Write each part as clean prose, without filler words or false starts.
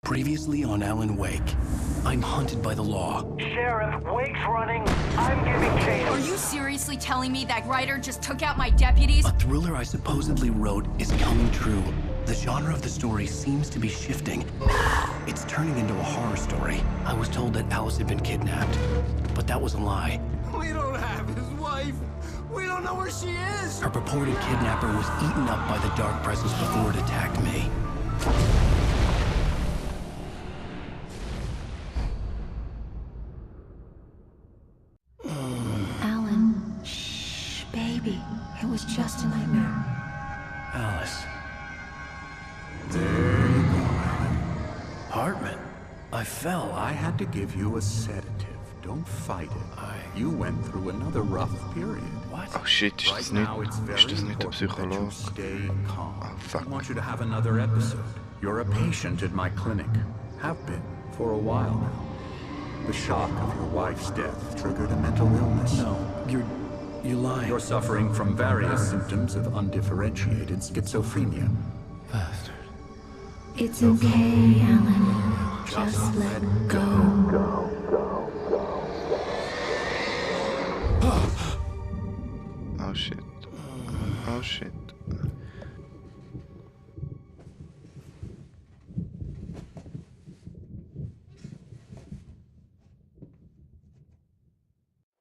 Previously on Alan Wake, I'm hunted by the law. Sheriff, Wake's running. I'm giving chase. Are you seriously telling me that Ryder just took out my deputies? A thriller I supposedly wrote is coming true. The genre of the story seems to be shifting. It's turning into a horror story. I was told that Alice had been kidnapped, but that was a lie. We don't have his wife. We don't know where she is. Her purported kidnapper was eaten up by the dark presence before it attacked me. Alan, shh, baby. It was just a nightmare. Alice. There you go, Alan. Hartman. I fell. I had to give you a sedative. Don't fight it. You went through another rough period. What? Oh shit, ist das Right nicht, now, it's very ist das nicht der important that you Psychologe? stay calm. Oh, fuck. I want you to have another episode. You're a patient at my clinic. Have been for a while now. The shock of your wife's death triggered a mental illness. No, you're lying. You're suffering from various symptoms of undifferentiated schizophrenia. Bastard. It's okay, Alan. Just let go. Oh shit. Oh shit.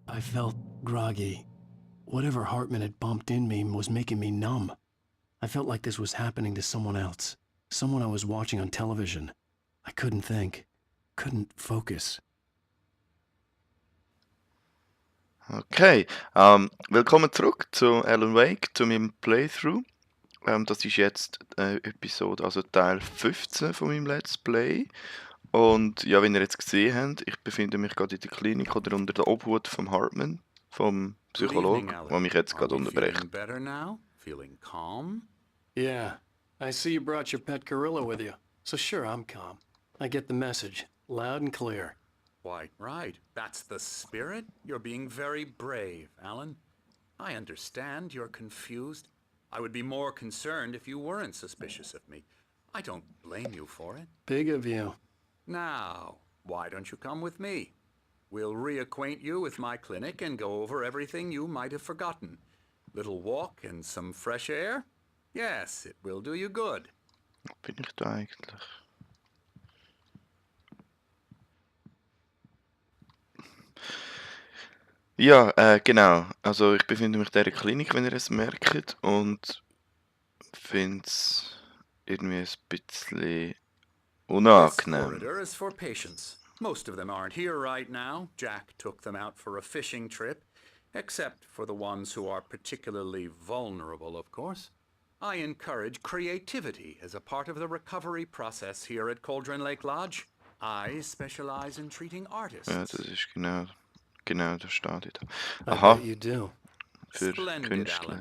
I felt groggy. Whatever Hartman had bumped in me was making me numb. I felt like this was happening to someone else. Someone I was watching on television. I couldn't think. Couldn't focus. Okay, willkommen zurück zu Alan Wake, zu meinem Playthrough. Das ist jetzt Episode, also Teil 15 von meinem Let's Play. Und ja, wie ihr jetzt gesehen habt, ich befinde mich gerade in der Klinik oder unter der Obhut vom Hartman, vom Psychologen, der mich jetzt gerade unterbrecht. Better now? Feeling calm? Yeah, I see you brought your pet gorilla with you. So sure, I'm calm. I get the message, loud and clear. Quite right. That's the spirit. You're being very brave, Alan. I understand you're confused. I would be more concerned if you weren't suspicious of me. I don't blame you for it. Big of you. Now, why don't you come with me? We'll reacquaint you with my clinic and go over everything you might have forgotten. Little walk and some fresh air? Yes, it will do you good. Wo bin ich da eigentlich? Ja, genau. Also ich befinde mich in dieser Klinik, wenn ihr es merkt, und finde es irgendwie ein bisschen This unangenehm. corridor is for patients. Most of them aren't here right now. Jack took them out for a fishing trip, except for the ones who are particularly vulnerable, of course. I encourage creativity as a part of the recovery process here at Cauldron Lake Lodge. I specialize in treating artists. Ja, das ist genau das steht da. I Aha, bet you do. für Splendid, Künstler.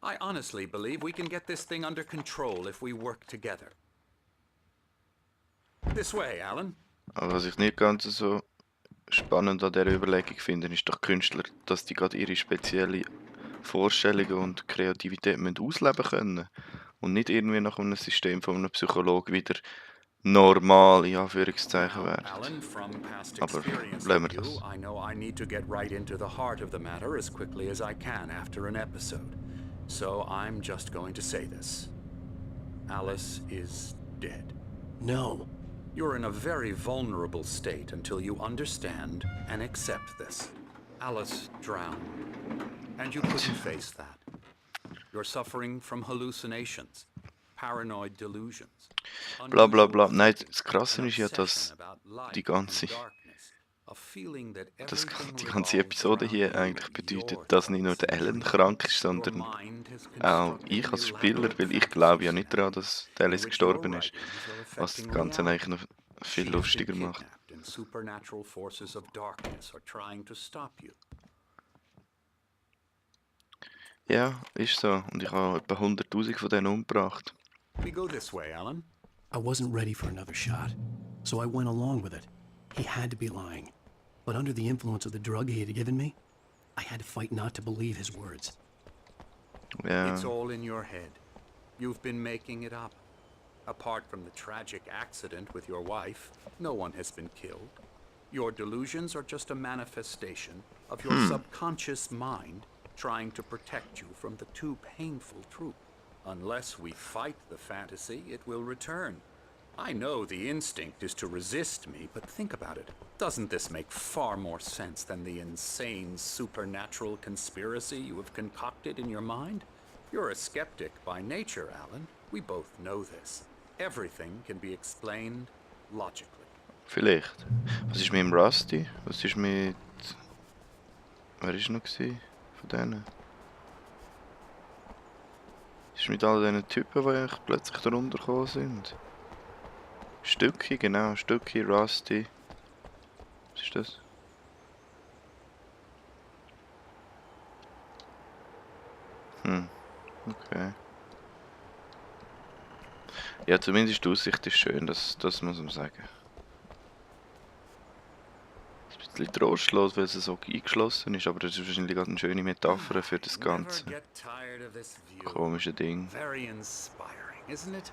Alan. I honestly believe we can get this thing under control if we work together. This way, Alan. Aber was ich nicht ganz so spannend an dieser Überlegung finde, ist doch Künstler, dass die gerade ihre spezielle Vorstellungen und Kreativität müssen ausleben können und nicht irgendwie nach einem System von einem Psychologen wieder normal, in Anführungszeichen, werden. Alan, from past Aber experience lassen wir with you, das. I know I need to get right into the heart of the matter as quickly as I can after an episode. So I'm just going to say this. Alice is dead. No. You're in a very vulnerable state until you understand and accept this. Alice drowned, and you couldn't face that. You're suffering from hallucinations, paranoid delusions. Bla bla bla. Nein, das Krasse ist ja, dass die ganze Episode hier eigentlich bedeutet, dass nicht nur der Alan krank ist, sondern auch ich als Spieler, weil ich glaube ja nicht daran, dass der Alice gestorben ist, was das Ganze eigentlich noch viel lustiger macht. Ja, ist so. Und ich habe etwa 100'000 von denen umgebracht. We go this way, Alan. I wasn't ready for another shot, so I went along with it. He had to be lying. But under the influence of the drug he had given me, I had to fight not to believe his words. Ja, It's all in your head. You've been making it up. Apart from the tragic accident with your wife, no one has been killed. Your delusions are just a manifestation of your subconscious mind trying to protect you from the too painful truth. Unless we fight the fantasy, it will return. I know the instinct is to resist me, but think about it. Doesn't this make far more sense than the insane supernatural conspiracy you have concocted in your mind? You're a skeptic by nature, Alan. We both know this. Everything can be explained logically. Vielleicht. Was ist mit dem Rusty? Was ist mit... Wer ist noch gewesen von denen? Was ist mit all diesen Typen, die eigentlich plötzlich darunter gekommen sind? Stücki, genau. Stücki, Rusty. Was ist das? Okay. Ja, zumindest die Aussicht ist schön, das muss man sagen. Es ist ein bisschen trostlos, weil es so eingeschlossen ist, aber das ist wahrscheinlich gerade eine schöne Metapher für das ganze komische Ding. Very inspiring, isn't it?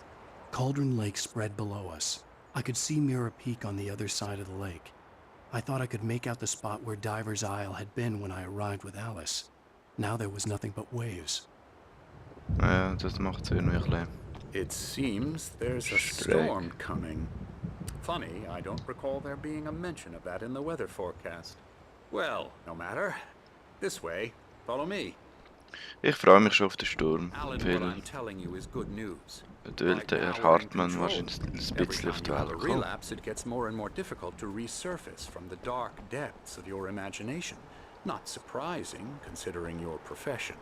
Cauldron Lake spread below us. I could see Mirror Peak on the other side of the lake. I thought I could make out the spot where Diver's Isle had been when I arrived with Alice. Now there was nothing but waves. Ja, das macht es irgendwie ein bisschen. It seems there's a storm coming. Funny, I don't recall there being a mention of that in the weather forecast. Well, no matter. This way, follow me. Ich freue mich schon auf den Sturm, Alan, what weil I'm telling you is good news. weil der Hartmann wahrscheinlich ein bisschen auf die Every time you have Welt a kommt. relapse, it gets more and more difficult to resurface from the dark depths of your imagination. Not surprising, considering your profession.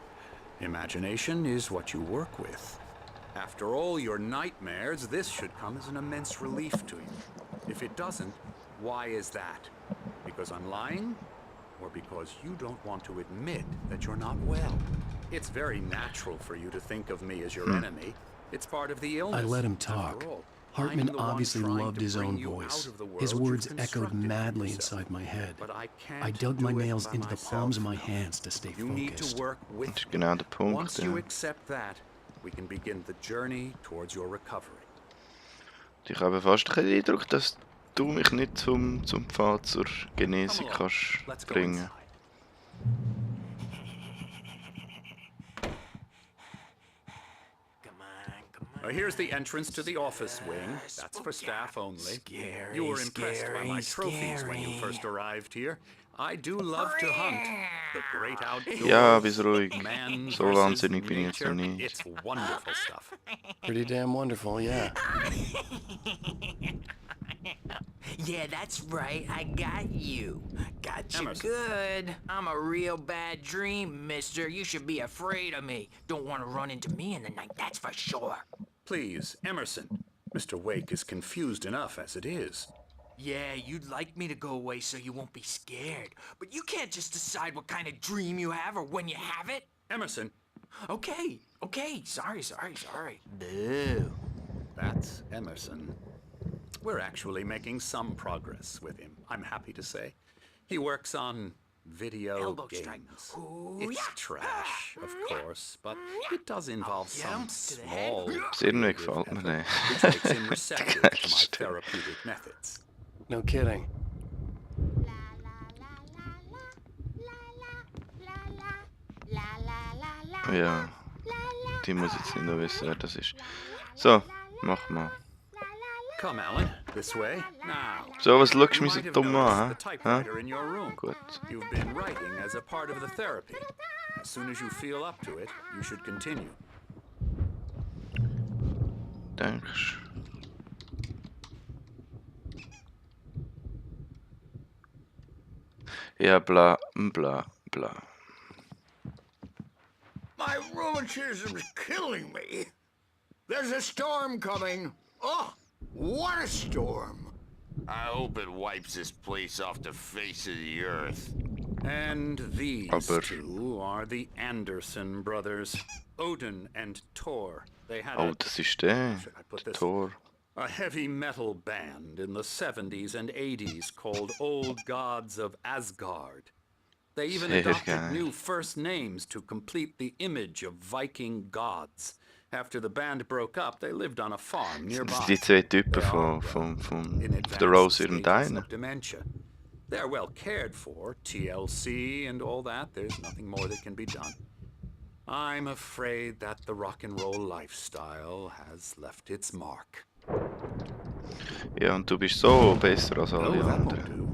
Imagination is what you work with. After all your nightmares, this should come as an immense relief to you. If it doesn't, why is that? Because I'm lying? Or because you don't want to admit that you're not well? It's very natural for you to think of me as your enemy. It's part of the illness. I let him After talk. all, Hartman I'm the one obviously trying loved to his bring own you voice. out of the world His you've words echoed constructed for madly yourself. inside my head. But I can't I dug do my it nails by into the myself palms of my now. hands to stay You need to focused. work with Das ist me. genau der Punkt, Once you ja. accept that, we can begin the journey towards your recovery. Ich habe fast den Eindruck, dass du mich nicht zum Pfad zur Genesung Come along. kannst Let's go bringen. inside. Here's the entrance to the office wing. That's for staff only. You were impressed by my trophies when you first arrived here. I do love to hunt. The great outdoors. Ja, bist ruhig. Man So versus wahnsinnig bin ich jetzt noch nature. nicht. It's wonderful stuff. Pretty damn wonderful, yeah. Yeah, that's right. I got you. Got you Emerson. good. I'm a real bad dream, mister. You should be afraid of me. Don't want to run into me in the night, that's for sure. Please, Emerson. Mr. Wake is confused enough as it is. Yeah, you'd like me to go away so you won't be scared. But you can't just decide what kind of dream you have or when you have it. Emerson, Okay. Sorry. Boo. that's Emerson. We're actually making some progress with him, I'm happy to say. He works on video Elbow games. strike. Ooh, It's yeah. trash, of course, but it does involve some jump to the head. small Das irgendwie creative gefällt mir effort, nicht. which makes him receptive to my Stimmt. therapeutic methods. No kidding. Ja, die muss jetzt nicht noch wissen, wer das ist. So, mach mal. Come, Alan, this way. Now. So, was schaust du You mich so might have dumm noticed an? the Hä? typewriter in your room. Gut. You've been writing as a part of the therapy. As soon as you feel up to it, you should continue. Denkst Ja, bla, bla, bla. My rheumatism's killing me. There's a storm coming. Oh, what a storm. I hope it wipes this place off the face of the earth. And these Aber- two are the Anderson brothers, Odin and Thor. They had Oh, das ist der. should I put this? Tor. A heavy metal band in the 70s and 80s called Old Gods of Asgard. They even Sehr adopted geil. new first names to complete the image of Viking gods. After the band broke up, they lived on a farm Das nearby. sind die zwei Typen They von are, in der Rose advanced und stages Diner. of dementia. They're well cared for, TLC and all that. There's nothing more that can be done. I'm afraid that the rock and roll lifestyle has left its mark. Ja, und du bist so besser als Oh, alle that won't anderen. do.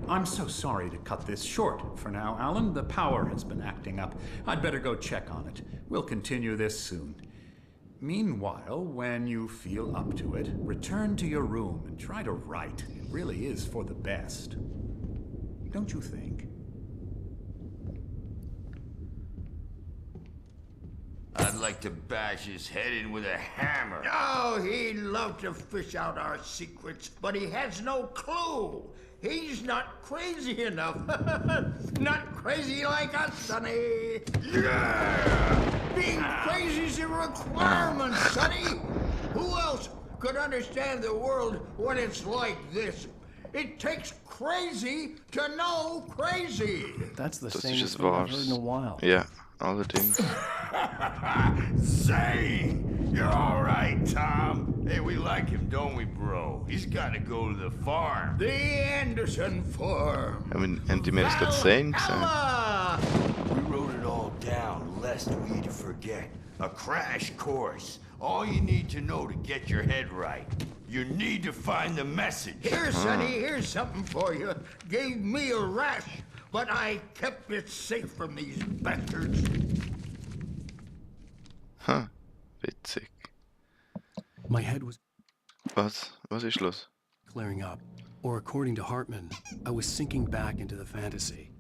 I'm so sorry to cut this short for now, Alan. The power has been acting up. I'd better go check on it. We'll continue this soon. Meanwhile, when you feel up to it, return to your room and try to write. It really is for the best. Don't you think? I'd like to bash his head in with a hammer. Oh, he'd love to fish out our secrets, but he has no clue. He's not crazy enough. Not crazy like us, Sonny. Yeah! Being crazy's a requirement, Sonny. Who else could understand the world when it's like this? It takes crazy to know crazy. That's the Das same ist es thing I've wahr. heard in a while. Ja, allerdings. Say, you're all right, Tom. Hey, we like him, don't we, bro? He's got to go to the farm. The Anderson Farm. Haben die mir das gerade sehen gesehen? Valhalla! We wrote it all down, lest we forget. A crash course. All you need to know to get your head right. You need to find the message. Here, Sonny, here's something for you. Gave me a rash, but I kept it safe from these bastards. Ha, witzig. My head was Was? Was ist los? clearing up. Or according to Hartman, I was sinking back into the fantasy.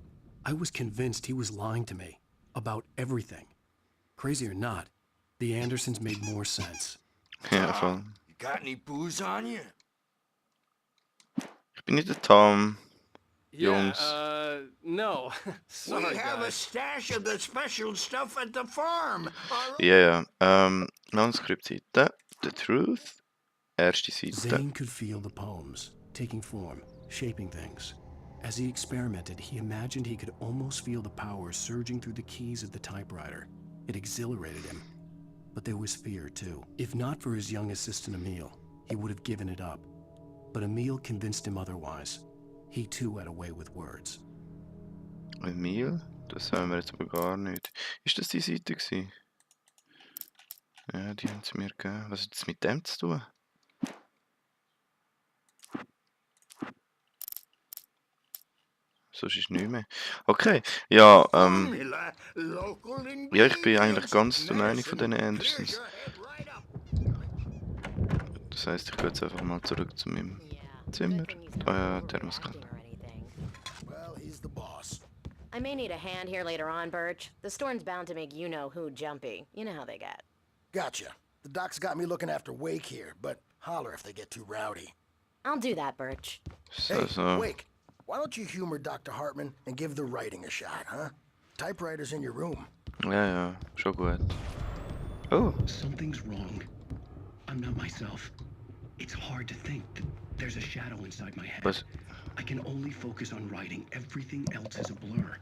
I was convinced he was lying to me about everything. Crazy or not, the Andersons made more sense. Ja, voll. You got any booze on you? Ich bin nicht der Tom. Yeah, Jungs. no. Sorry, We have a guys. stash of the special stuff at the farm. Ja, ja. Manuskriptseite. The Truth. Erste Seite. Zane could feel the poems, taking form, shaping things. As he experimented, he imagined he could almost feel the power surging through the keys of the typewriter. It exhilarated him. But there was fear, too. If not for his young assistant Emil, he would have given it up. But Emil convinced him otherwise. He too had a way with words. Emil? Das haben wir jetzt aber gar nicht. Ist das die Seite gewesen? Ja, die haben sie mir gegeben. Was hat das mit dem zu tun? Sonst ist nichts mehr. Okay, ja, Formula, local ja, ich bin eigentlich ingredients, ganz der Meinung von den medicine, Andersons. clears your head right up. Das heisst, ich gehe jetzt einfach mal zurück zu meinem Zimmer. Ah ja, Thermoskan. Well, he's the boss. I may need a hand here later on, Birch. The storm's bound to make you-know-who jumpy. You know how they get. Gotcha. The doc's got me looking after Wake here, but holler if they get too rowdy. I'll do that, Birch. Hey, So. Wake, why don't you humor Dr. Hartman and give the writing a shot, huh? Typewriter's in your room. Ja, ja, schon gut. Oh, Something's wrong. I'm not myself. It's hard to think that there's a shadow inside my head. was? I can only focus on writing. Everything else is a blur.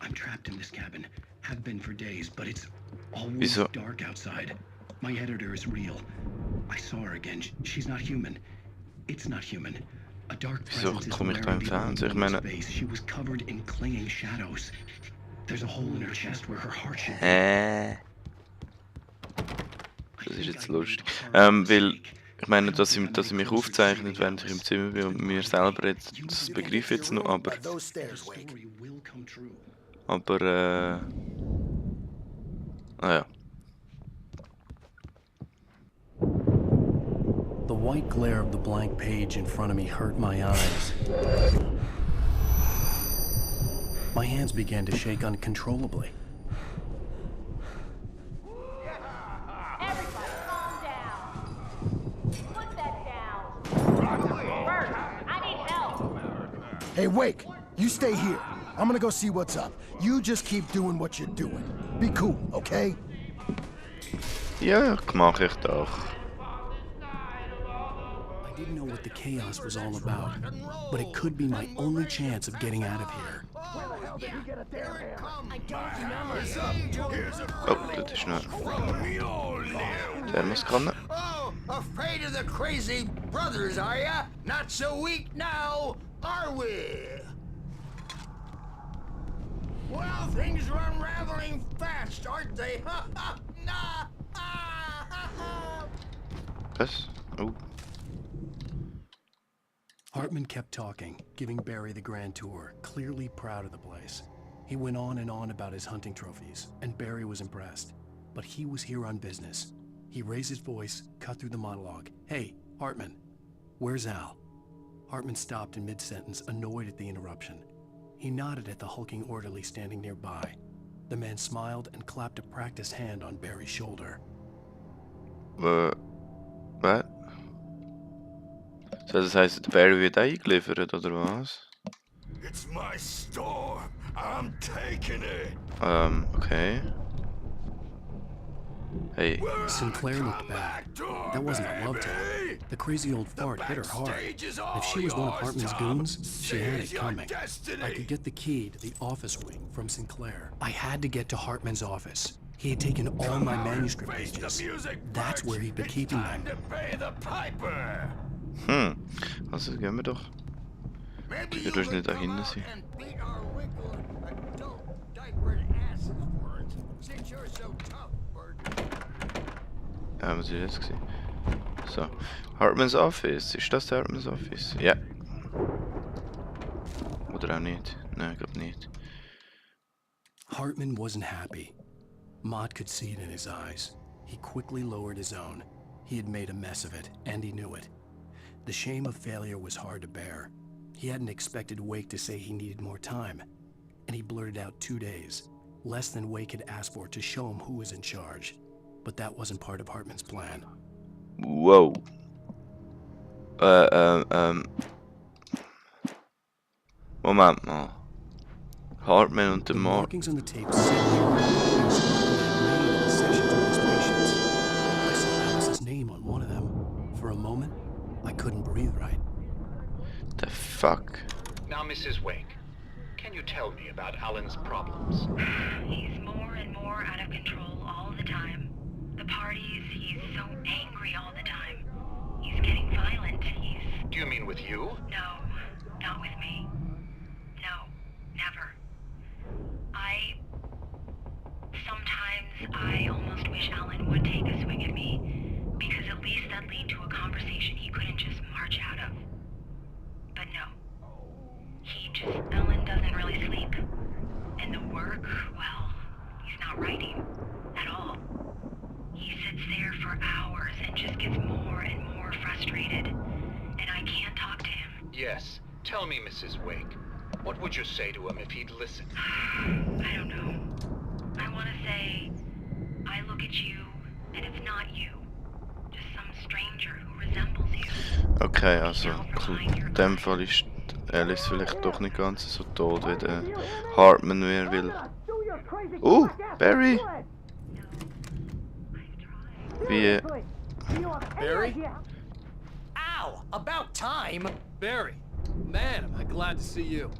I'm trapped in this cabin. Have been for days, but it's always Wieso? dark outside. My editor is real. I saw her again. She's not human. It's not human. A dark Wieso presence is komme ich da im wearing the Fernsehen? Ich old meine, space. She was covered in clinging shadows. There's a hole in her chest where her heart should be. Das ist jetzt lustig. Weil, ich meine, dass sie mich aufzeichnet, während ich im Zimmer bin und mir selber jetzt, das begreife ich jetzt noch, aber, Those stairs, Wake. naja. The white glare of the blank page in front of me hurt my eyes. My hands began to shake uncontrollably. Everybody, calm down. Put that down. Bert, I need help. Hey, Wake, you stay here. I'm gonna go see what's up. You just keep doing what you're doing. Be cool, okay? Ja, mache ich doch. I didn't know what the chaos was all about, but it could be my only chance of getting out of here. Oh, das ist noch. Der muss kommen. Oh, afraid of the crazy brothers, are ya? Not so weak now, are we? Well, things are unraveling fast, aren't they? Was? Oh. Hartman kept talking, giving Barry the grand tour, clearly proud of the place. He went on and on about his hunting trophies, and Barry was impressed. But he was here on business. He raised his voice, cut through the monologue. Hey, Hartman, where's Al? Hartman stopped in mid-sentence, annoyed at the interruption. He nodded at the hulking orderly standing nearby. The man smiled and clapped a practiced hand on Barry's shoulder. Was? So, das heisst, Barry wird eingeliefert, oder was? It's my store. I'm taking it. Okay. Hey. Sinclair looked bad. That wasn't a love tale. The crazy old fart hit her hard. If she was one of Hartman's goons, she had it coming. I could get the key to the office wing from Sinclair. I had to get to Hartman's office. He had taken all my manuscript pages. That's where he'd been keeping them. Also gehen wir doch. Ich will doch nicht da hinten sein. Was ist jetzt gewesen? So. Hartman's Office. Ist das der Hartman's Office? Ja. Oder auch nicht? Nein, ich glaube nicht. Hartman wasn't happy. Mott could see it in his eyes. He quickly lowered his own. He had made a mess of it, and he knew it. The shame of failure was hard to bear. He hadn't expected Wake to say he needed more time, and he blurted out 2 days, less than Wake had asked for to show him who was in charge. But that wasn't part of Hartman's plan. Whoa. Moment mal. Hartman und der The Mord. markings on the tape said the sessions with his patients. I saw Alice's name on one of them. For a moment, I couldn't breathe right. The fuck? Now, Mrs. Wake, can you tell me about Alan's problems? He's more and more out of control all the time. The parties, he's so angry all the time. He's getting violent. Do you mean with you? No, not with me. No, never. Sometimes I almost wish Alan would take a swing at me, because at least that'd lead to a conversation he couldn't just march out of. But no. Alan doesn't really sleep. And the work, well, he's not writing at all. He sits there for hours and just gets more and more frustrated. And I can't talk to him. Yes. Tell me, Mrs. Wake. What would you say to him if he'd listen? I don't know. I want to say, I look at you, and it's not you. Just some stranger who resembles you. Okay, also in dem Fall ist Alice vielleicht doch nicht ganz so tot, wie der Hartman wäre, weil... Barry! Wie... Barry? Ow! About time! Barry! Man, am I glad to see you.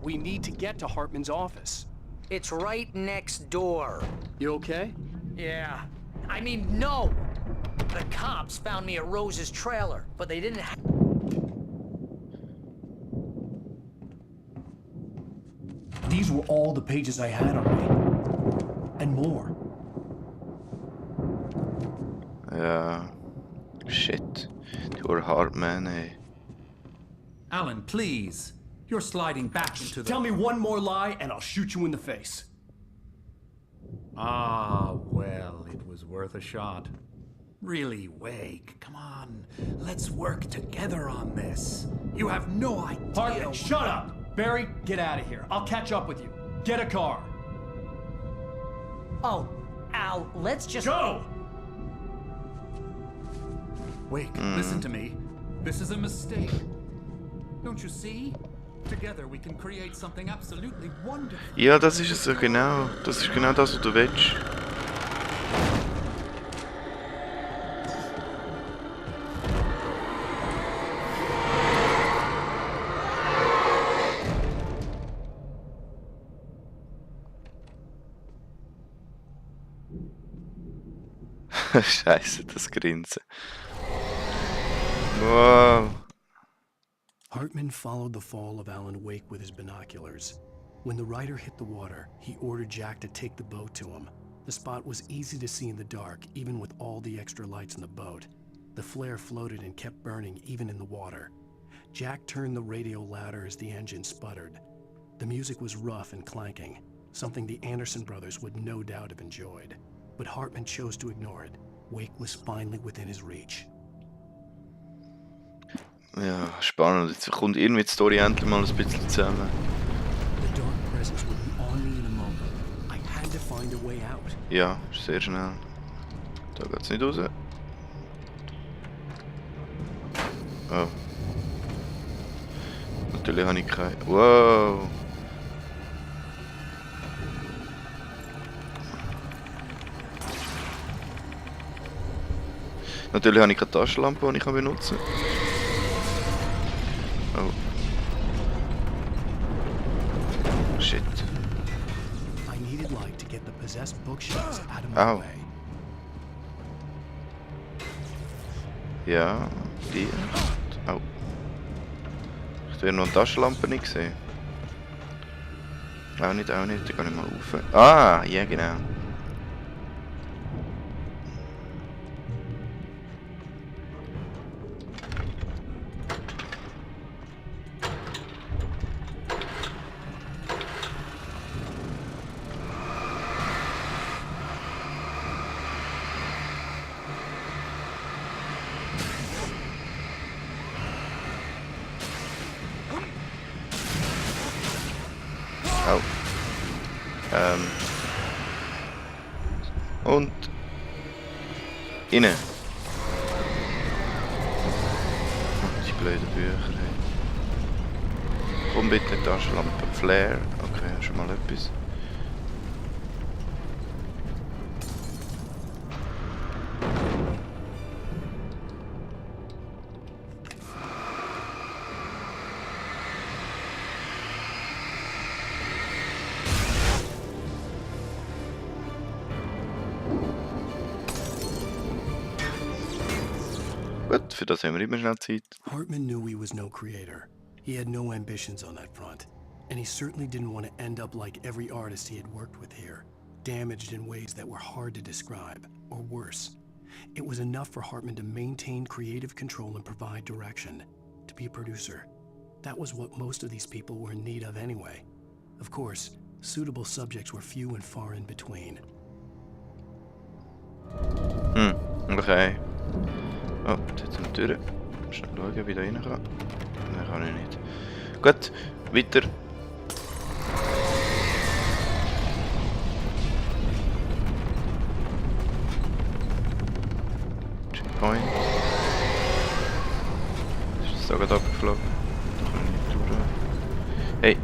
We need to get to Hartman's office. It's right next door. You okay? Yeah. I mean, no! The cops found me at Rose's trailer, but they didn't These were all the pages I had on me. And more. Ja... Shit. Poor Hartman, ey. Alan, please. You're sliding back into the... Tell me one more lie and I'll shoot you in the face. Ah, well, it was worth a shot. Really, Wake, come on. Let's work together on this. You have no idea... Hartman, shut up! Barry, get out of here. I'll catch up with you. Get a car. Oh, Al, let's just... Go! Wake, listen to me. This is a mistake. Don't you see? Together we can create something absolutely wonderful. Ja, das ist es so genau. Das ist genau das, was du willst. Scheiße, das Grinsen. Wow. Hartman followed the fall of Alan Wake with his binoculars. When the rider hit the water, he ordered Jack to take the boat to him. The spot was easy to see in the dark, even with all the extra lights in the boat. The flare floated and kept burning even in the water. Jack turned the radio louder as the engine sputtered. The music was rough and clanking, something the Anderson brothers would no doubt have enjoyed. But Hartman chose to ignore it. Wake was finally within his reach. Ja, spannend. Jetzt kommt irgendwie die Story endlich mal ein bisschen zusammen. The dark presence would be on me in a moment. I had to find a way out. Ja, sehr schnell. Da geht's nicht raus. Oh. Natürlich habe ich keine... Wow! Natürlich habe ich keine Taschenlampe, die ich benutzen kann. Oh. Shit. I needed light to get the possessed bookshelves out of my Au. way. Ja, die. Au. Ich habe noch eine Taschenlampe nicht gesehen. Auch nicht. Da gehe ich mal rauf. Ah, ja genau. Au. Und inne. Die blöden Bücher. Hey. Komm bitte, Taschenlampe. Flare. Okay, schon mal etwas. Gut, für das haben wir immer schnell Zeit. Hartman knew he was no creator. He had no ambitions on that front. And he certainly didn't want to end up like every artist he had worked with here, damaged in ways that were hard to describe, or worse. It was enough for Hartman to maintain creative control and provide direction, to be a producer. That was what most of these people were in need of anyway. Of course, suitable subjects were few and far in between. Okay. Oh, jetzt sind wir durch. Schnell schauen, wie da rein kann. Nein, kann ich nicht. Gut, weiter. Checkpoint. Ist das da gerade abgeflogen? Da kann ich nicht durch. Hey,